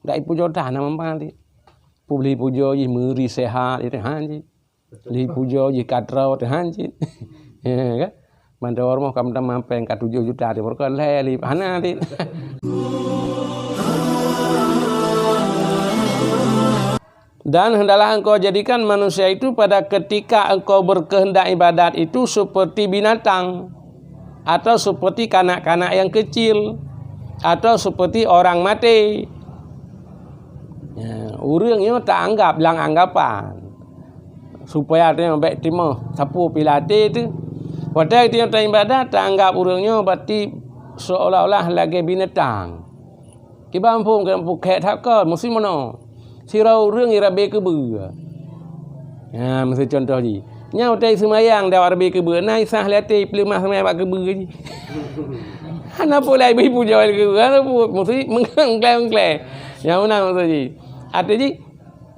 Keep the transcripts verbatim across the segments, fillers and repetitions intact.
Dak ipujoe tan hana manfaat. Peue lheueh ipujoe jih meuri sehat, itu han jih. Lheueh ipujoe jih ka troe, itu han jih. Ya kan? Mandor moh ka meutamah péng ka tujoh juta, itu baru ka lhèe lheueh, hana, itu. Dan hendaklah engkau jadikan manusia itu pada ketika engkau berkehendak ibadat itu seperti binatang, atau seperti kanak-kanak yang kecil, atau seperti orang mati. Ya, ureueng nyoe taanggap lam anggapan, supaya tanyoe bèk timoh sapeue pih lam até teuh. Watèe tanyoe taibadat, taanggap ureueng nyoe berarti seolah-olah lagèe binatang. Kiban phôn keu pukèk that kon, meusi meunoe. Sidroe ureueng jirabe keubeue. Ha, meusi contoh jih. Nyan watèe seumayang dak rabe keubeue, na isah lé até peuleumah seumayang bak keubeue jih. Hana peue lé ibu-ibu jawai keubeue, hana peue, meusi meungklèe-meungklèe. Nyan meunan maksud jih. Até jih,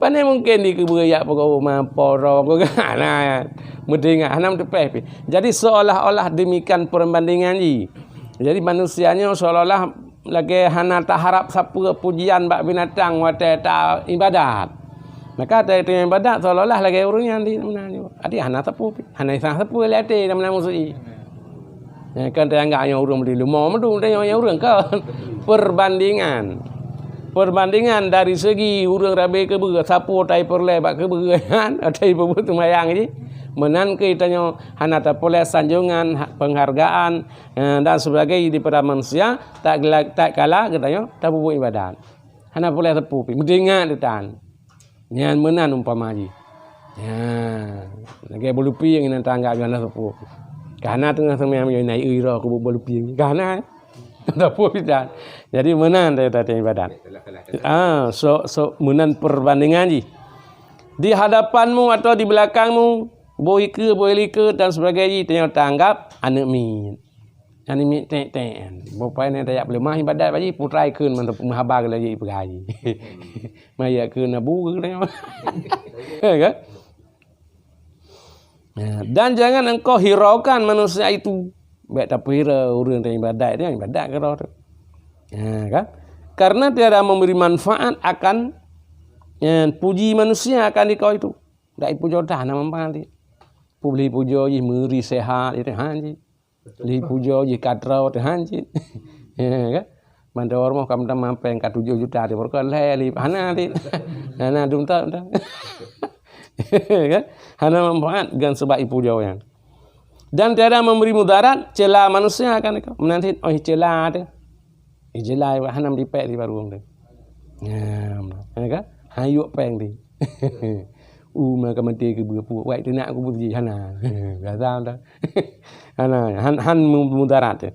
pane mungken di keubeue jak peuko ma poro ko hana. Meudingat, hana meuteupèh pih. Jadi seolah-olah demikian perbandingan jih. Jadi manusia nyoe seolah-olah lagèe hana taharap sapeue pujian bak binatang watèe taibadat. Maka watèe taibadat seolah-olah lagèe ureueng nyan di meunan nyoe. Até hana sapeue pih, hana isah sapeue lé até lam meunan maksud jih. Ya, kan teuanggap nyoe ureueng meudeh leumo meudum, teuanggap nyoe ureueng kan. Perbandingan. Perbandingan dari segi ureueng rabe keubeue, sapeue tai peureulèe bak keubeue nyan, tai peubuet seumayang jih. Meunan keuh tanyoe hana tapeureulèe sanjongan, ha-, penghargaan, eh, dan sebagainya daripada manusia, tak gela-, tak kala geutanyoe tapeubuet ibadat. Hana peureulèe sapeue pih, meudingat ditan. Nyan meunan umpama jih. Nyan, lagèe bulupieng nyan tangga jih hana sapeue. Ka hana teungoh seumayang nyoe na ié roh keu bulupieng. Ka hana. Sapeue pih tan. Jadi meunan tata ibadat. Ah, so, so meunan perbandingan jih. Di hadapanmu atau di belakangmu, boh ikeue, boh likot dan sebagainya, tanyoe taanggap aneuk miet. Nyan miet tèk-tèk. Boh pai nyan tajak peuleumah ibadat bak jih, putra ikheun mantong meuhaba lagèe ipeugah jih. Maya keu nabu keu tanyoe. Kan? Ya, dan jangan engkau hiraukan manusia itu. Bèk tapeuhira ureueng taibadat, dia ibadat keudroe teuh. Ya, kan? Karena tiada memberi manfaat akan, ya, puji manusia akan di kau itu. Dak ipujoe tan hana manfaat. Peue lheueh ipujoe jih meuri sehat, itu han jih. Lheueh ipujoe jih ka troe, itu han jih. Ya, kan? Mandor moh ka meutamah péng ka tujoh juta, itu baru ka lhèe lheueh, hana, itu. Hana dum tak, tak. Kan? Hana manfaat ngon sabab ipujoe nyan. Dan tiada memberi mudarat, cela manusia kan itu. Meunan cit, oh, cela teuh. Ijilai hana meuripèk di barueng teuh. Nyan, ya kan? Hayok péng teuh. Uma ka maté keubeue puek, wai teunak keubeue jih hana. Biasa dah. Hana, han, han mu-, mudarat teuh.